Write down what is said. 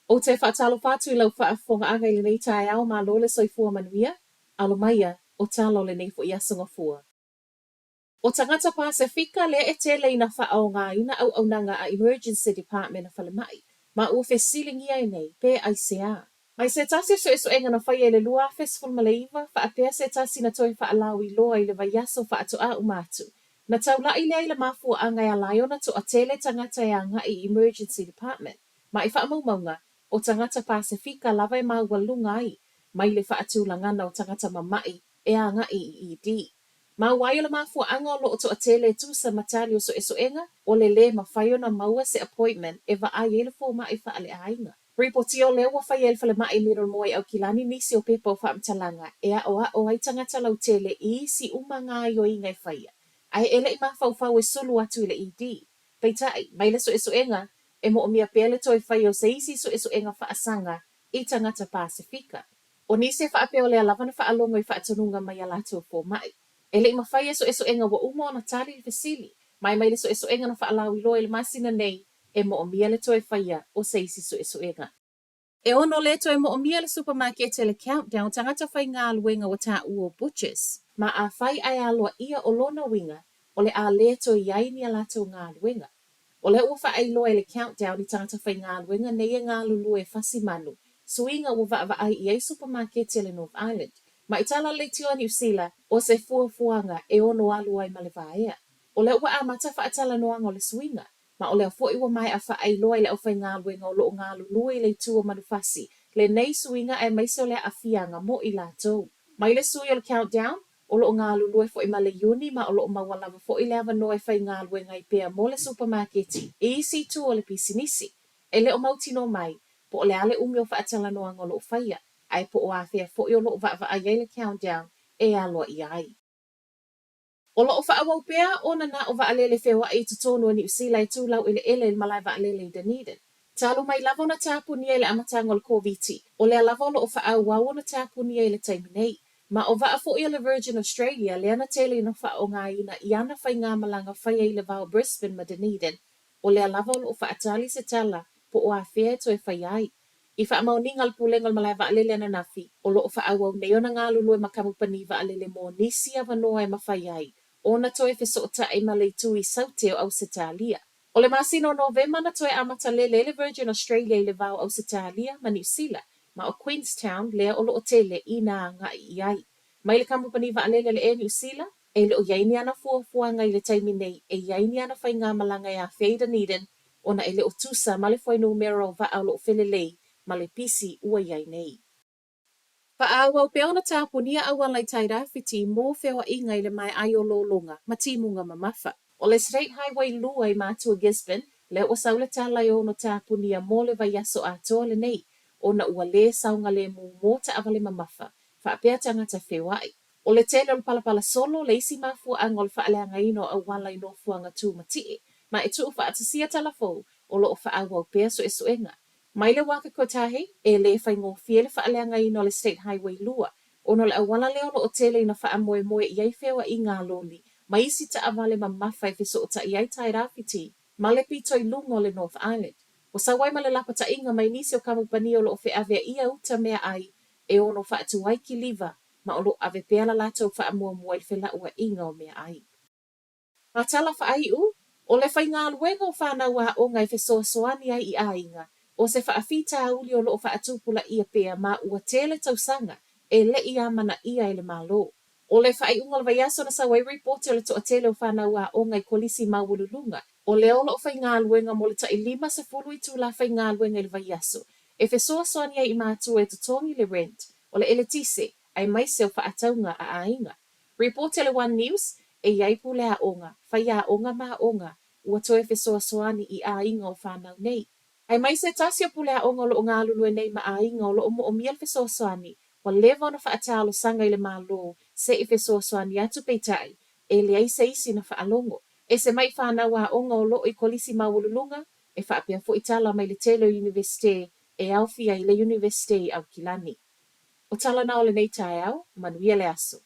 Ou te faatalofa atu i lau faafofogaaga i lenei taeao, malo le soifua manuia, alo maia, o tala o lenei foi aso Gafua. O tagata Pasefika lea e tele ina faaaogaina auaunaga a Emergency Department a falemai, ma ua fesiligia ai nei, pe aisea? Mai se tasi o suesuega na faia i le 2019, faapea se tasi na toe faalauiloa i le vaiaso faatoa uma atu, na taula'i lea i le mafuaaga e ala ai ona toatele tagata e agai i Emergency Department, ma i faamaumauga, o tagata Pasefika lava e maualuga ai mai le faatulagana o tagata mama'i e agai i ED. Maua ai o le mafuaaga o lo o toatele e tusa ma tali o suesuega, o le lē mafai ona maua se appointment e vaai ai le fomaʻi faaleaiga. Ripotia o lea ua faia e le falemai Middlemore i Aukilani nisi o pepa o faamatalaga e aʻoaʻo ai tagata lautele i isi uma gaoioiga e faia, ae e le i mafaufau e sulu atu i le ED. Peitai, mai le suesuega, e moomia pea le toe faia o se isi suesuega faasaga i tagata Pasefika. O nisi e faapea o lea lava na faalogo i faatonuga mai a latou fomaʻi. E le i mafai e suesuega ua uma ona tali le fesili. Mai mai le suesuega na faalauiloa i le masina nei, e moomia le toe faia o se isi suesuega. E ono le toe moomia le supamakete le Countdown tagata faigaluega ua taua o Butchers. Ma afai ae aloaia o lona uiga o le a le toe i ai ni a latou galuega. O lea ua faailoa e le Countdown i tagata faigaluega nei e galulue e fasi manu, suiga ua vaavaai i ai supamaketi a le North Island. Ma i tala a le Leitio a Niu Sila, o se fuafuaga e ono alu ai ma le vaea. O lea ua amata faatalanoaga o le suiga, ma o lea foi ua maea faailoa i le aufaigaluega o lo o galulue i le itu o manufasi lenei suiga aemaise o le aafiaga mo i latou. Mai le sui o le Countdown, O lo o galulue foi ma le Iuni ma o lo o maua lava foi le avanoa e faigaluega ai pea mo le supamaketi i isi itu o le pisinisi. E le o mautinoa mai, po o le a le umi o faatalanoaga o lo o faia, ae po o afea foi o lo o vaavaai ai le Countdown e aloaia ai. O lo o faaauau pea ona na o vaalele feoai i totonu o Niu Sila e tu laueleele i le malae vaalele i Dunedin. Talu mai lava ona tapunia i le amataga o le Koviti, o lea lava o lo o faaauau ona tapunia i le taimi nei. Ma o vaa foi a le Virgin Australia lea na tele ina faaaogaina i ana faigamalaga faia i le va o Brisbane ma Dunedin, o lea lava o lo o faatali se tala po o afea e toe faia ai. I faamaoniga a le Pulega o le Malae Vaalele ananafi, o lo o faaauau nei ona galulue ma kamupani vaalele mo nisi avanoa e mafai ai ona toe fesootai ma le itu i Saute o Ausetalia. O le masina o Novema na toe amata lele ai le Virgin Australia i le va o Ausetalia ma Niu Sila, ma o Queenstown lea o lo o tele ina agai i ai. Mai le kamupani vaalele a le Air New Sila, e le o i ai ni ana fuafuaga i le taimi nei e i ai ni ana faigamalaga e afea i Dunedin ona e le o tusa ma le fuainumera o vaa o lo o felelei ma le pisi ua i ai nei. Faaauau pea ona tapunia auala i Tairāwhiti mō feoaiga i le maeai o Lologa ma Timuga Mamafa. O le State Highway 2 i Matua Gisborne, lea ua sau le tala e ono tapunia mō le vaiaso atoa lenei, ona ua lē saogalemu mō taavale mamafa, faapea tagata feoai. O le tele o le palapala solo le isi mafuaaga o le faaleagaina o auala i nofoaga tumatie, ma e tuufaatasia tala fou o lo o faaauau pea suesuega. Mai le Waka Kotahi, e lē faigofie le faaleagaina o le State Highway 2, ona o le auala lea o lo o tele ina faamoemoe i ai feoaiga a loli ma isi taavale mamafa e fesootai ai Tairāwhiti ma le pito i luga o le North Island. Ua sau ai ma le lapataiga mai nisi o kamupani o lo o feaveaia uta meaai e ono faatu ai kiliva ma o lo o ave pea la latou faamuamua i le felauaiga o meaai. Ma tala faaiu, o le faigaluega o fanau aoga e fesoasoani ai i aiga, o se faafitauli o lo o faatupulaia pea ma ua tele tausaga e le i amanaia e le Malo. O le faaiuga o le vaiaso na sau ai ripoti o le toatele o fanau aoga i kolisi maualuluga, o lea o lo o faigaluega mo le tai 50 itula faigaluega i le vaiaso, e fesoasoani ai i matua e totogi le rent, o le eletise, aemaise o faatauga a aiga. Ripoti a le One News, e i ai pule aoga, faiaoga ma aoga ua toe fesoasoani i aiga o fanau nei. Aemaise se tasi o pule aoga o lo o galulue nei ma aiga o lo o moomia le fesoasoani, ua leva ona faatalosaga i le Malo se i fesoasoani atu peitai, e leai se isi na faalogo. Ese mai fanau aoga o lo o i kolisi maualuluga, e faapea foi tala mai le tele o Iunivesite e aofia ai le Iunivesite i Aukilani. O tala na o lenei taeao, manuia le aso.